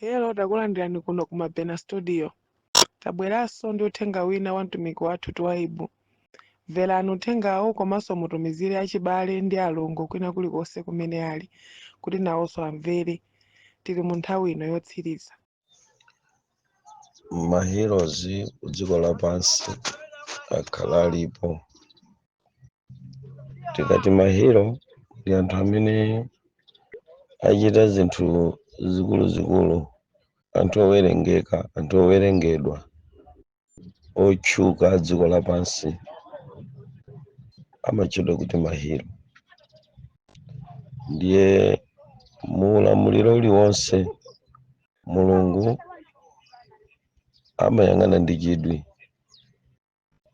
Hello, takulandirani kuno ku Mabena Studio. Tabweranso ndi uthenga wina wa mtumiki wathu Twaibu. Mverani uthengawo komanso mutumizire achibale ndi alongo kwina kulikonse kumene ali kuti nawonso amvere. Tili mu nthawi ino yotsiriza. Ma heroes ku dziko lapansi akhala alipo. Tikati ma hero ndi anthu amene achita zinthu zikuluzikulu, anthu owerengeka, anthu owerengedwa, otchuka a dziko lapansi amatchedwa kuti ma hero. Ndiye mu ulamuliro uliwonse Mulungu amayang'ana ndi chidwi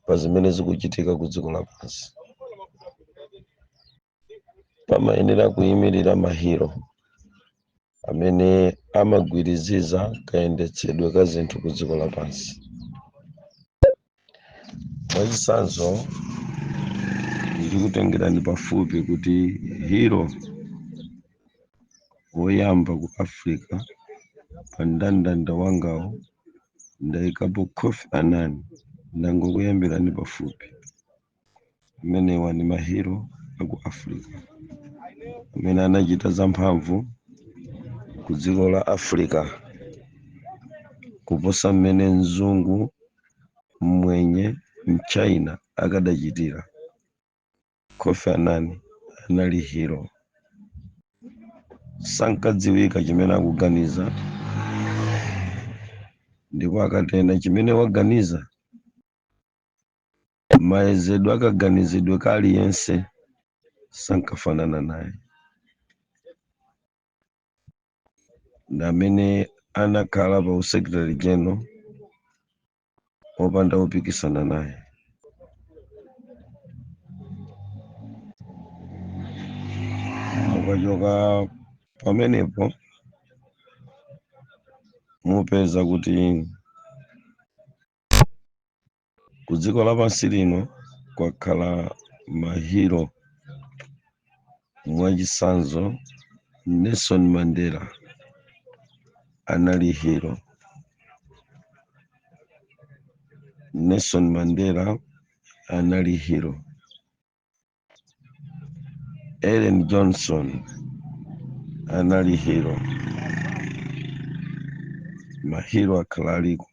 pa zimene zikuchitika ku dziko lapansi. Pamayenera kuyimirira mahiro amene amagwiriziza kayendetsedwe ka zinthu ku dziko lapansi. Mwachitsanzo, ndikutengerani pafupi kuti hero woyamba ku Africa pa mndandanda wangawo ndayikapo Kofi Annan, ndangokuyambirani pafupi. Amenewa ndi mahero aku Africa amene anachita zamphamvu ku dziko la Africa kuposa mmene mzungu, mmwenye, mchina akadachitira. Kofi Annan anali hero. Sankadziwika chimene akuganiza, ndipo akatena chimene waganiza, mayezedwe akaganizidwe ka aliyense sankafanana naye. Ndi amene anakhala pa usecretary general opanda opikisana naye. Mukachoka pamenepo mupeza kuti ku dziko lapansi lino kwakhala mahiro. Mwachitsanzo, Nelson Mandela anali hero. Nelson Mandela anali hero. Ellen Johnson anali hero. Mahero akhala aliko.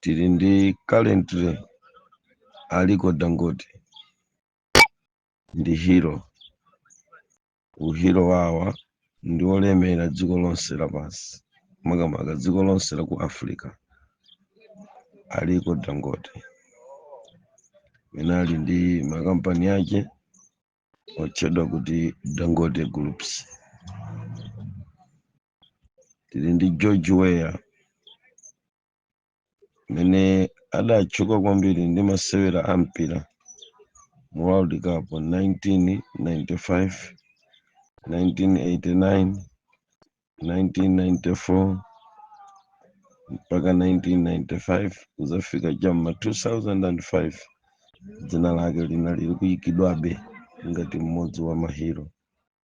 Tili ndi currently Aliko Dangote ndi hero. Uhero wawa ndi olemera dziko lonse lapansi, makamaka dziko lonse la ku Africa. Aliko Dangote amene ali ndi makampani ake otchedwa kuti Dangote Groups. Tili ndi George Weah amene adatchuka kwambiri ndi masewera a mpira mu World Cup 1995, 1989, 1994 mpaka 1995 kuzafika cham'ma 2005. Dzina lake linali likuyikidwabe ngati mmodzi wa mahero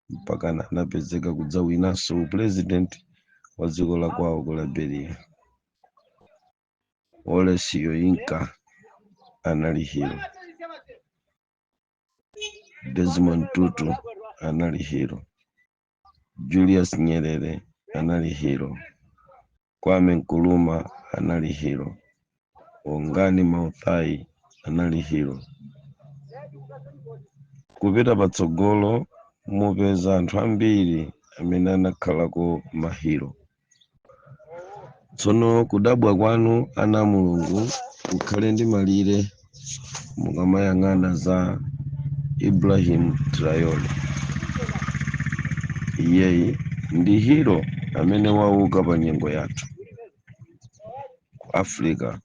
mpaka anapezeka kudzawinanso upresident wa dziko la kwawo ku Liberia. Wole Soyinka anali hero. Desmond Tutu anali hero. Julius Nyerere anali hero. Kwame Nkrumah anali hero. Wangari Maathai anali hero. Kupita patsogolo mupeza anthu ambiri amene anakhalako mahero. Tsono kudabwa kwanu ana a Mulungu kukhale ndi malire mukamayang'ana za Ibrahim Traore. Iyeyi ndi hero amene wauka pa nyengo yathu. Ku Africa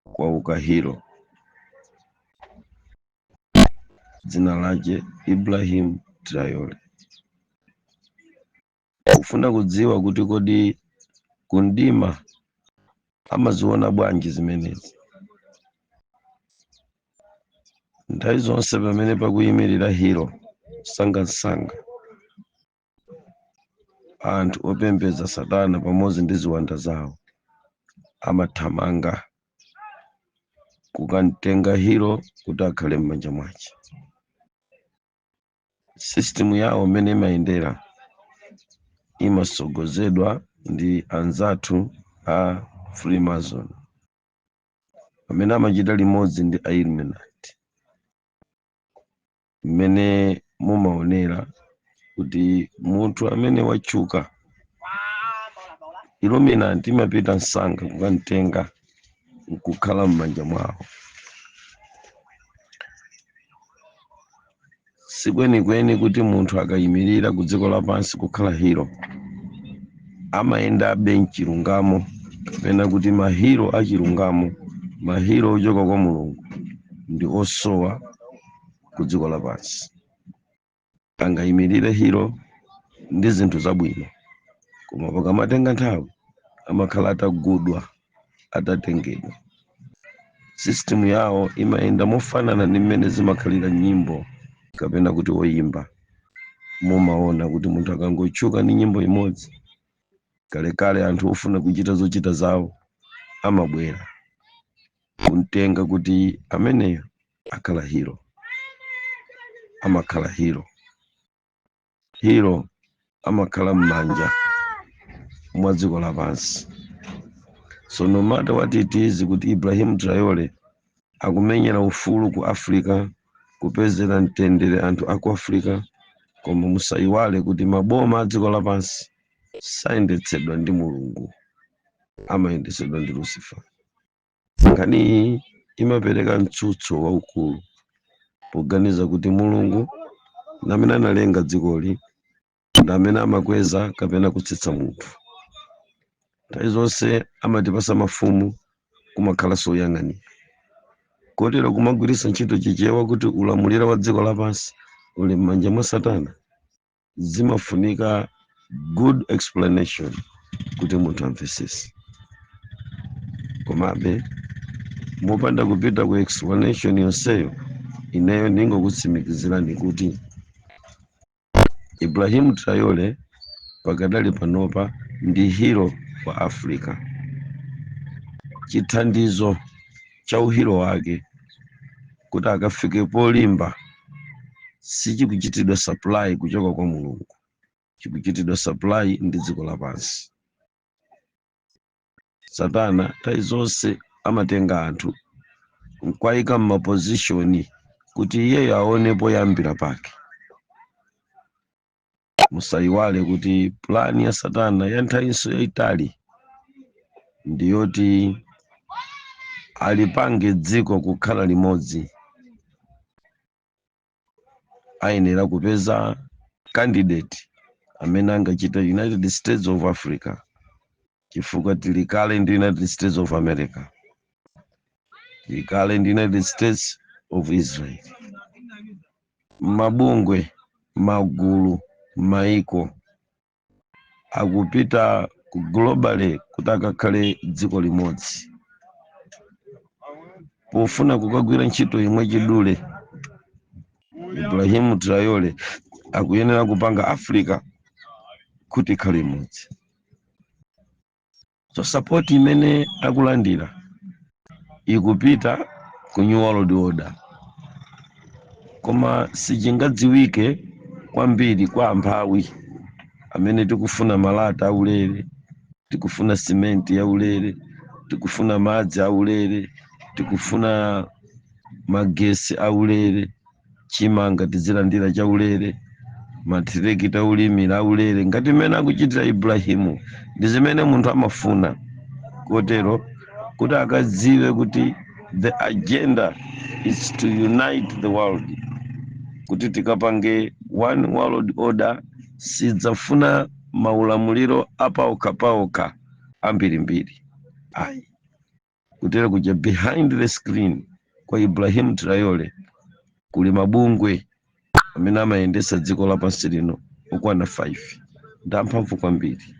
kwauka hero dzina lake Ibrahim Traore. Kufuna kudziwa kuti kodi kumdima amaziona bwanji zimenezi? Nthawi zonse pamene pakuyimirira hero, msangamsanga Anthu opembedza Satana pamodzi ndi ziwanda zawo amathamanga kukamtenga hero kuti akhale m'manja mwace. System yawo mmene imayendera imasogozedwa ndi anzathu a Freemason amene amachita limodzi ndi a Illuminati. Mmene mumaonera kuti munthu amene watchuka, Illuminati imapita msanga kukamtenga nkukhala m'manja mwawo. Sikwenikweni kuti munthu akayimirira ku dziko lapansi kukhala hero amayendabe mchilungamo, kapena kuti ma hero achilungamo, ma hero ochoka kwa Mulungu ndi osowa ku dziko lapansi. Angayimirire hero ndi zinthu zabwino, koma pakamatenga nthawi amakhala atagudwa, atatengedwa. System yawo imayenda mofanana ndi mmene zimakhalira nyimbo kapena kuti oyimba. Mumaona kuti munthu akangotchuka ndi nyimbo imodzi, kalekale anthu ofuna kuchita zochita zawo amabwera kumtenga kuti ameneyo akhala hero, amakhala hero. Hero amakhala m'manja mwa dziko lapansi. So no matter what it is, kuti Ibrahim Traore akumenyera ufulu ku Africa, kupezera mtendere anthu aku Africa, koma musayiwale kuti maboma a dziko lapansi sayendetsedwa ndi Mulungu, amayendetsedwa ndi Lucifer. Nkhani iyi imapereka mtsutso waukulu poganiza kuti Mulungu ndi amene analenga dzikoli, ndi amene amakweza kapena kutsitsa munthu. Nthawi zonse amatipasa mafumu, kumakhalanso oyang'anira, kotero kumagwiritsa ntchito Chichewa kuti ulamuliro wa dziko lapansi uli m'manja mwa Satana, zimafunika good explanation kuti munthu amvesese. Komabe mopanda kupita ku explanation yonseyo, ineyo ndingokutsimikizirani kuti Ibrahim Traore pakadali panopa ndi hero wa Africa. Chithandizo cha uhero wake kuti akafike polimba sichikuchitidwa supply kuchoka kwa Mulungu, chikuchitidwa supply ndi dziko lapansi. Satana nthawi zonse amatenga anthu nkwayika m'maposition kuti iyeyo aone poyambira pake. Musayiwale kuti plan ya Satana ya nthawinso yayitali ndiyoti alipange dziko kukhala limodzi. Ayenera kupeza candidate amene angachite United States of Africa, chifukwa tili kale ndi United States of America, tili kale ndi United States of Israel. Mabungwe, magulu, maiko akupita ku globally kuti akakhale dziko limodzi pofuna kukagwira ntchito imwe chidule. Ibrahim Traore akuyenera kupanga Africa kuti ikhale imodzi. So support imene akulandira ikupita ku New World Order, koma sichingadziwike kwambiri kwa amphawi amene tikufuna malata aulere, tikufuna simenti yaulere, tikufuna madzi aulere, tikufuna magesi aulere, chimanga tizilandira chaulere, mathirekita aulimira aulere, ngati mmene akuchitira Ibrahimu. Ndi zimene munthu amafuna, kotero kuti akadziwe kuti the agenda is to unite the world, kuti tikapange one world order. Sidzafuna maulamuliro apaokhapaokha ambirimbiri, ayi. Kutero kuja behind the screen kwa Ibrahim Traore kuli mabungwe amene amayendesa dziko lapansi lino okwana 5, ndi amphamvu kwambiri,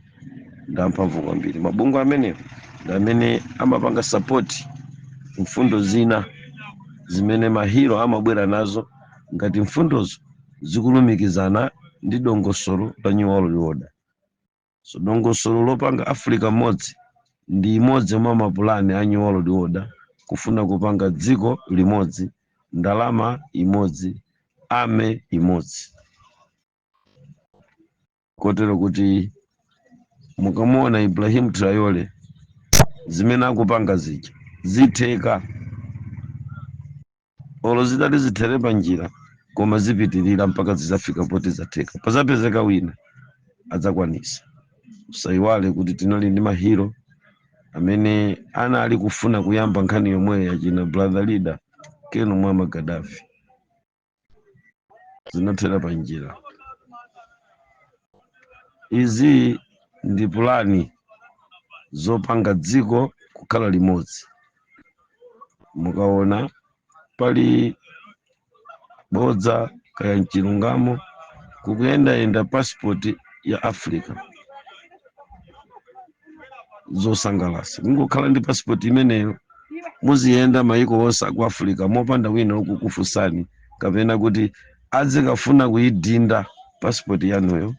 ndi amphamvu kwambiri. Mabungwe amenewo ndi amene amapanga support mfundo zina zimene ma hero amabwera nazo, ngati mfundozo zikulumikizana ndi dongosolo la New World Order. So dongosolo lopanga Africa mmodzi ndi imodzi mwa mapulani a New World Order, kufuna kupanga dziko limodzi, ndalama imodzi, army imodzi, kotero kuti mukamuona Ibrahim Traore, zimene akupanga zija zitheka, olo zitati zithere pa njira, koma zipitirira mpaka zizafika poti zatheka. Pazapezeka wina adzakwanisa. Usayiwale kuti tinali ndi ma hero amene anali kufuna kuyamba nkhani yomweyo, yachina brother leader Colonel Muammar Gaddafi, zinathera pa njira. Izi ndi pulani zopanga dziko kukhala limodzi. Mukaona pali bodza kaya mchilungamo, kukuyendayenda passport ya Africa, zosangalatsa kungokhala ndi passport imeneyo, muziyenda maiko onse aku Africa mopanda wina wokukufunsani kapena kuti azikafuna kuyidinda passport yanuyo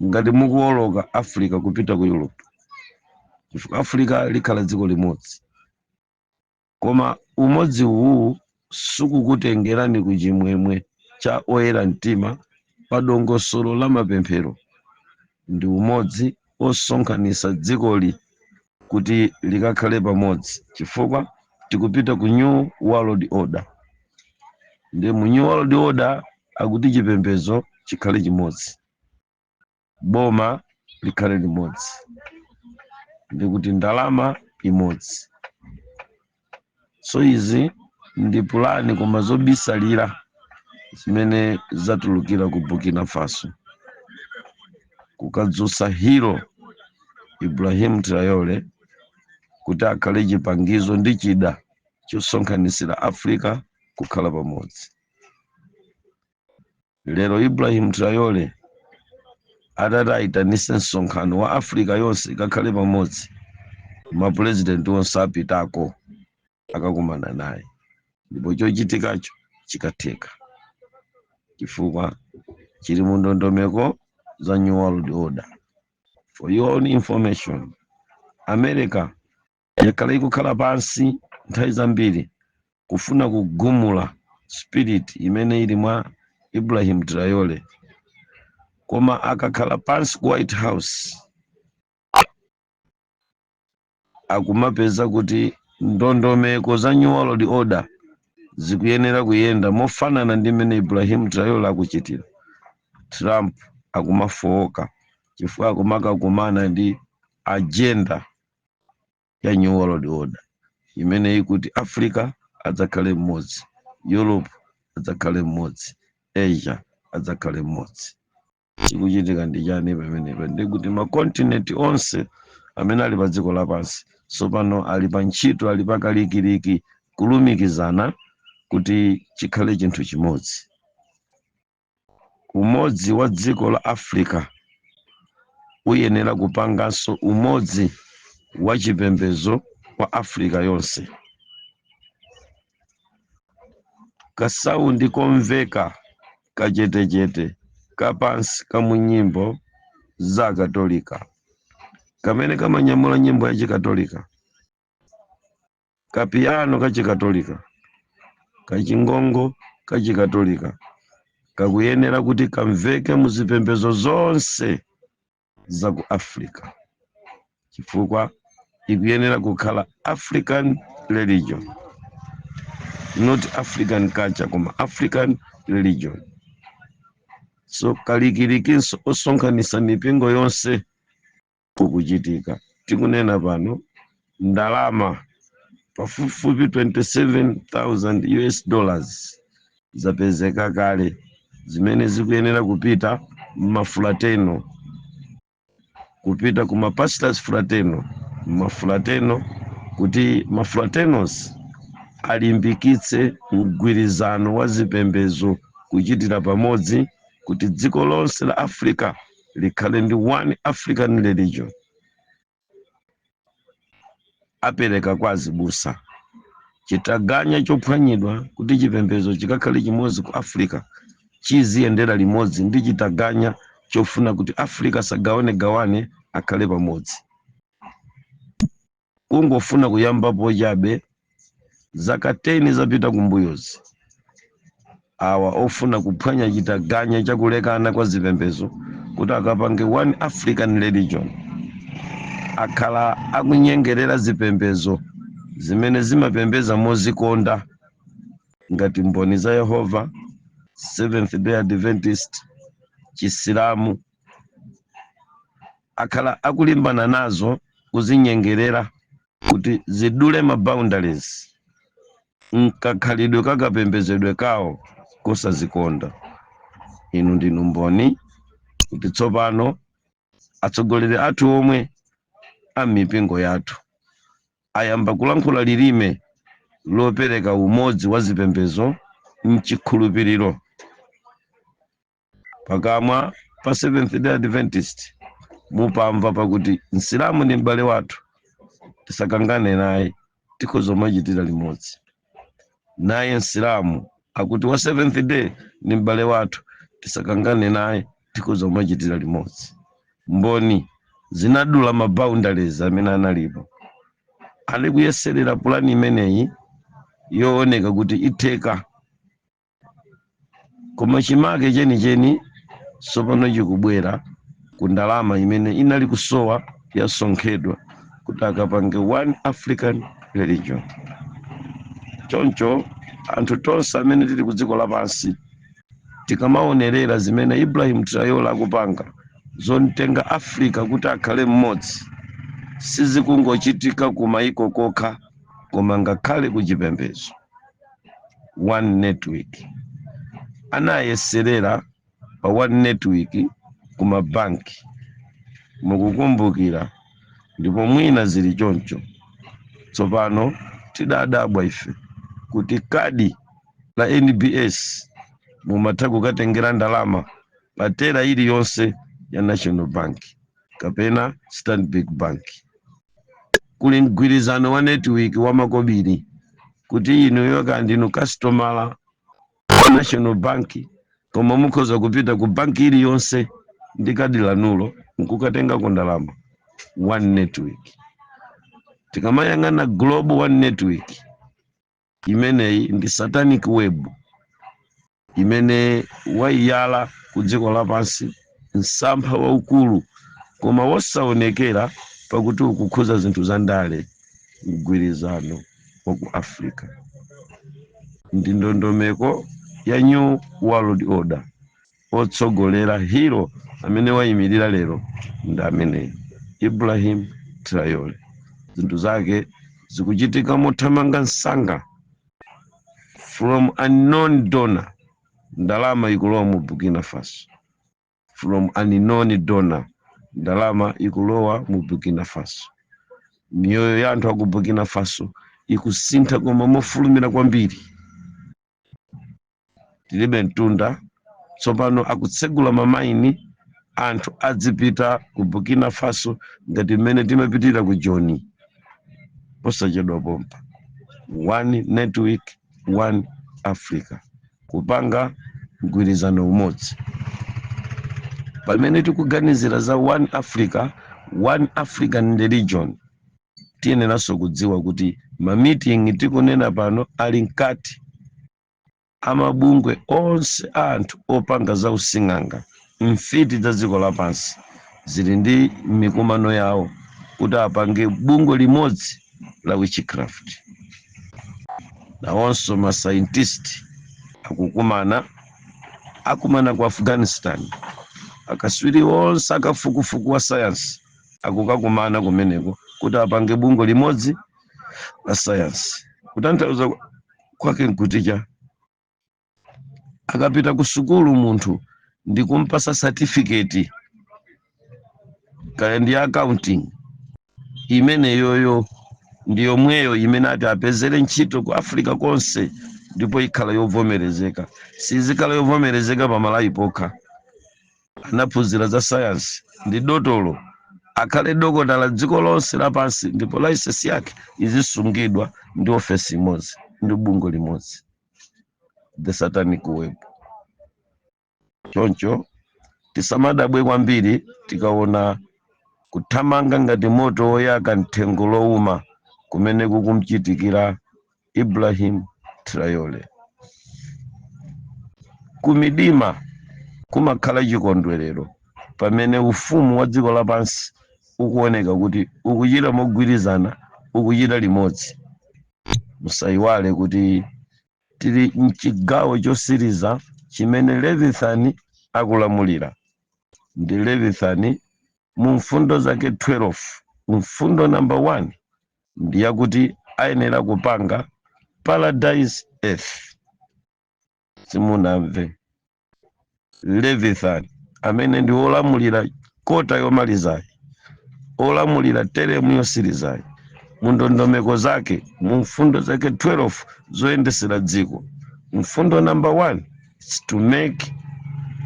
ngati mukuwoloka Africa kupita ku Europe, chifukwa Africa likhala dziko limodzi. Koma umodzi uwu sikukutengerani ku chimwemwe cha oyera mtima pa dongosolo la mapemphero. Ndi umodzi osonkhanitsa dzikoli kuti likakhale pamodzi, chifukwa tikupita ku New World Order. Ndi mu New World Order akuti chipembedzo chikhale chimodzi, boma likhale limodzi, ndikuti ndalama imodzi. So izi ndi pulani, koma zobisalira, zimene zatulukira ku Burkina Faso kukadzutsa hero Ibrahim Traore kuti akhale chipangizo ndi chida chosonkhanisira Africa kukhala pamodzi. Lero Ibrahim Traore atati ayitanise msonkhano wa Africa yonse ikakhale pamodzi, mapurezidenti onse apitako, akakumana naye, ndipo chochitikacho chikatheka chifukwa chili mu ndondomeko za New World Order. For your own information, America yakhala ikukhala pansi nthawi zambiri kufuna kugumula spirit imene ili mwa Ibrahim Traore, koma akakhala pansi ku White House akumapeza kuti ndondomeko za New World Order zikuyenera kuyenda mofanana ndi mmene Ibrahim Traore akuchitira. Trump akumafowoka chifukwa akumakakumana ndi agenda ya New World Order imene ikuti Africa adzakhale mmodzi, Europe adzakhale mmodzi, Asia adzakhale mmodzi. Chikuchitika ndi chani pamenepa? Ndikuti makontinenti onse amene ali pa dziko lapansi tsopano ali pa ntchito, ali pakalikiliki kulumikizana kuti chikhale chinthu chimodzi. Umodzi wa dziko la Africa uyenera kupanganso umodzi wa chipembedzo wa Africa yonse. Ka sound komveka kachetechete kapansi kamunyimbo za Katolika kamene kamanyamula nyimbo ya Chikatolika, kapiyano kachikatolika, kachingongo kachikatolika, kakuyenera kuti kamveke muzipembedzo zonse za ku Africa, chifukwa ikuyenera kukhala African religion, not African culture, koma African religion. So kalikilikinso osonkhanitsa mipingo yonse ukuchitika. Tikunena pano, ndalama pafupifupi 27,000 US dollars zapezeka kale zimene zikuyenera kupita mmafraternal, kupita ku mapastors fraternal, mafraternal, kuti mafraternals alimbikitse mgwirizano wa zipembedzo kuchitira pamodzi kuti dziko lonse la Africa likhale ndi one African religion. Apereka kwa azibusa chitaganya chophwanyidwa kuti chipembedzo chikakhale chimodzi ku Africa, chiziyendera limodzi ndi chitaganya. Chofuna kuti Africa sagawane gawane, akhale pamodzi. Kungofuna kuyambapo chabe, zaka 10 zapita kumbuyozi, awa ofuna kuphwanya chitaganya chakulekana kwa zipembedzo kuti akapange one African religion, akhala akunyengerera zipembedzo zimene zimapembeza mozikonda ngati Mboni za Yehova, Seventh Day Adventist, Chisilamu. Akhala akulimbana nazo, kuzinyengerera kuti zidule ma boundaries nkakhalidwe kakapembedzedwe kawo kosazikonda. Inu ndinu mboni kuti tsopano atsogoleri athu omwe a mipingo yathu ayamba kulankhula lilime lopereka umodzi wa zipembedzo mchikhulupiriro. Pakamwa pa Seventh Day Adventist mupamva pakuti Msilamu ndi m'bale wathu, tisakangane naye, tikhoza kumachitira limodzi naye. Msilamu akuti wa Seventh Day ndi m'bale wathu, tisakangane naye, tikhoza kumachitira limodzi. Mboni zinadula ma boundaries amene analipo. Ali kuyeserera pulani imeneyi yooneka kuti itheka, koma chimake chenicheni tsopano chikubwera ku ndalama imene inali kusowa, yasonkhedwa kuti akapange one African religion. Choncho anthu tonse amene tili ku dziko lapansi, tikamaonerera zimene Ibrahim Traore akupanga zontenga Africa kuti akhale mmodzi, sizikungochitika ku maiko kokha, koma ngakhale ku chipembedzo. One network anayeserera pa one network ku mabanki, mukukumbukira, ndipo mwina zili choncho. Tsopano tidadabwa ife kuti kadi la NBS mumatha kukatengera ndalama pa teller iliyonse ya National Bank kapena Stanbic Bank. Kuli mgwirizano wa network wa makobiri kuti inuyo kaya ndinu kastomala wa National Bank, koma mukhoza kupita ku banki iliyonse ndi kadi lanulo nkukatengako ndalama. One network. Tikamayang'ana global one network imeneyi, ndi satanic web imene wayiyala ku dziko lapansi, msampha waukulu koma wosaonekera, pakuti ukukhuza zinthu za ndale. Mgwirizano wa ku Africa ndi ndondomeko ya New World Order. Otsogolera hero amene wayimirira lero ndi ameneyo, Ibrahim Traore. Zinthu zake zikuchitika mothamanga msanga. From unknown donor, ndalama ikulowa mu Burkina Faso. From unknown donor, ndalama ikulowa mu Burkina Faso. Miyoyo ya anthu aku Burkina Faso ikusintha, koma mofulumira kwambiri. Tilibe mtunda. Tsopano akutsegula mamaini, anthu adzipita ku Burkina Faso ngati mmene timapitira ku Joni posachedwa pompa. One network, one Africa, kupanga mgwirizano umodzi. Pamene tikuganizira za one Africa, one African religion, tiyeneranso kudziwa kuti ma meeting tikunena pano ali mkati. Amabungwe onse a anthu opanga za using'anga, mfiti za dziko lapansi, zili ndi mikumano yawo kuti apange bungwe limodzi la witchcraft. Nawonso ma scientist akukumana, akumana ku Afghanistan. Akaswiri onse akafukufuku wa science akukakumana kumeneko kuti apange bungwe limodzi la science. Kutanthauza kwake nkuticha akapita ku sukulu munthu ndi kumpasa certificate, kaya ndi accounting, imeneyoyo ndi yomweyo imene ati apezere ntchito ku Africa konse, ndipo ikhala yovomerezeka. Sizikhala yovomerezeka pa Malawi pokha. Anaphunzira za science, ndi dotolo, akhale dokotala dziko lonse lapansi, ndipo license yake izisungidwa ndi ofesi imodzi, ndi bungwe limodzi, the satanic web. Choncho Tisamadabwe kwambiri tikaona kuthamanga ngati moto woyaka mthengo lowuma kumene kukumchitikira Ibrahim Traore. Kumidima kumakhala chikondwerero pamene ufumu wa dziko lapansi ukuoneka kuti ukuchita mogwirizana, ukuchita limodzi. Musayiwale kuti tili mchigawo chosiriza chimene Leviathan akulamulira. Ndi Leviathan mu mfundo zake 12, mfundo number 1 ndi yakuti ayenera kupanga paradise earth. Simunamve? Leviathan amene ndi olamulira kota yomalizayi, olamulira teremu yosirizayi, mu ndondomeko zake, mu mfundo zake 12 zoyendesera dziko, mfundo number 1 is to make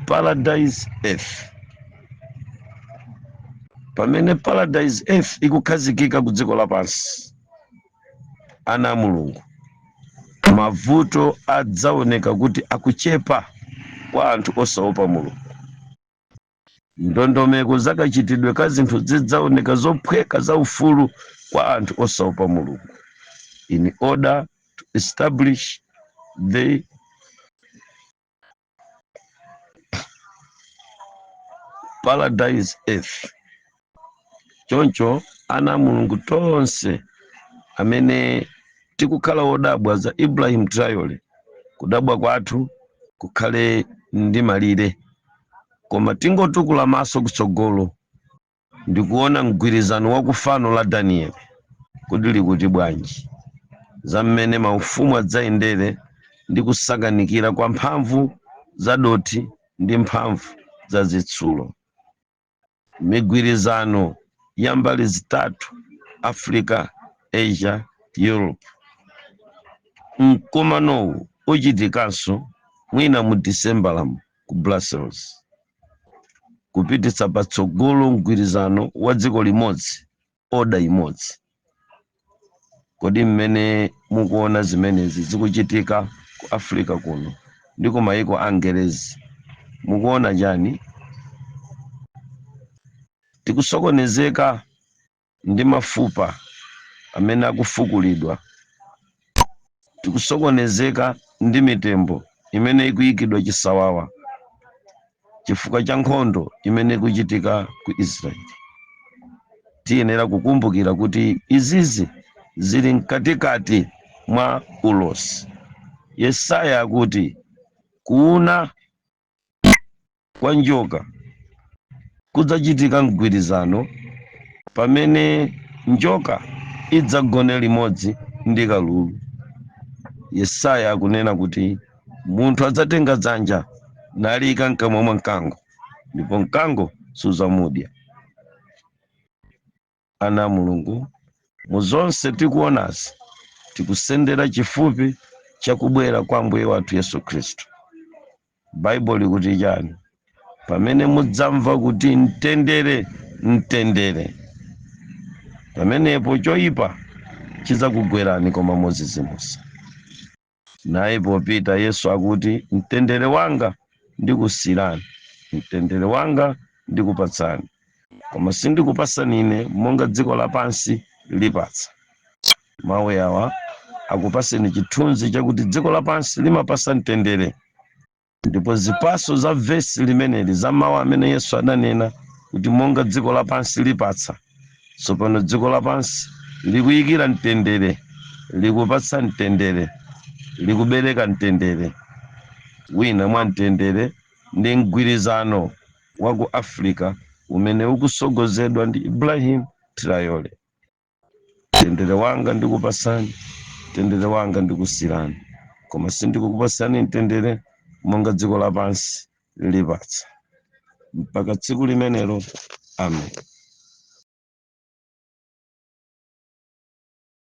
paradise earth. Pamene paradise earth ikukhazikika ku dziko lapansi, ana a Mulungu, mavuto adzaoneka kuti akuchepa kwa anthu osaopa Mulungu. Ndondomeko zakachitidwe ka zinthu zidzaoneka zophweka za ufulu kwa anthu osaopa Mulungu, in order to establish the paradise earth. Choncho ana a Mulungu tonse amene tikukhala wodabwa za Ibrahim Traore, kudabwa kwathu kukhale ndi malire, koma tingotukula maso kutsogolo ndikuona mgwirizano wa kufano la Danieli kuti likuti bwanji za mmene maufumu adzayendere ndi kusakanikira kwa mphamvu za dothi ndi mphamvu za zitsulo. Migwirizano ya mbali zitatu, Africa, Asia, Europe. Mkumanowu uchitikanso mwina mu December ku Brussels, kupititsa patsogolo mgwirizano wa dziko limodzi, order imodzi. Kodi mmene mukuona zimenezi zikuchitika ku Africa kuno ndi ku mayiko angerezi, mukuona chani? Tikusokonezeka ndi mafupa amene akufukulidwa, tikusokonezeka ndi mitembo imene ikuyikidwa chisawawa chifukwa cha nkhondo imene ikuchitika ku Israeli. Tiyenera kukumbukira kuti izizi zili mkatikati mwa ulosi. Yesaya akuti kuuna kwa njoka kudzachitika mgwirizano pamene njoka idzagone limodzi ndi kalulu. Yesaya akunena kuti munthu adzatenga dzanja naliyika mkamwa mwa mkango, ndipo mkango sudzamudya. Ana a Mulungu, mu zonse tikuonazi, tikusendera chifupi chakubwera kwa Ambuye wathu Yesu Khristu. Baibulo likuti chani? Pamene mudzamva kuti mtendere, mtendere, pamenepo choyipa chidzakugwerani koma modzidzimutsa. Naye popita Yesu akuti, "Mtendere wanga ndikusiyirani, mtendere wanga ndikupatsani, koma sindikupasani ine monga dziko lapansi lipatsa." Mawu awa akupaseni chithunzi chakuti dziko lapansi limapasa mtendere, ndipo zipaso za vesi limeneli, za mawu amene Yesu adanena kuti monga dziko lapansi lipatsa, tsopano dziko lapansi likuyikira mtendere, likupatsa mtendere, likubereka mtendere. Wina mwa mtendere ndi mgwirizano wa ku Africa umene ukusogozedwa ndi Ibrahim Traore. Mtendere wanga ndikupasani, mtendere wanga ndikusiyirani, koma sindikukupasani mtendere monga dziko lapansi lipatsa. Mpaka tsiku limenelo, amen.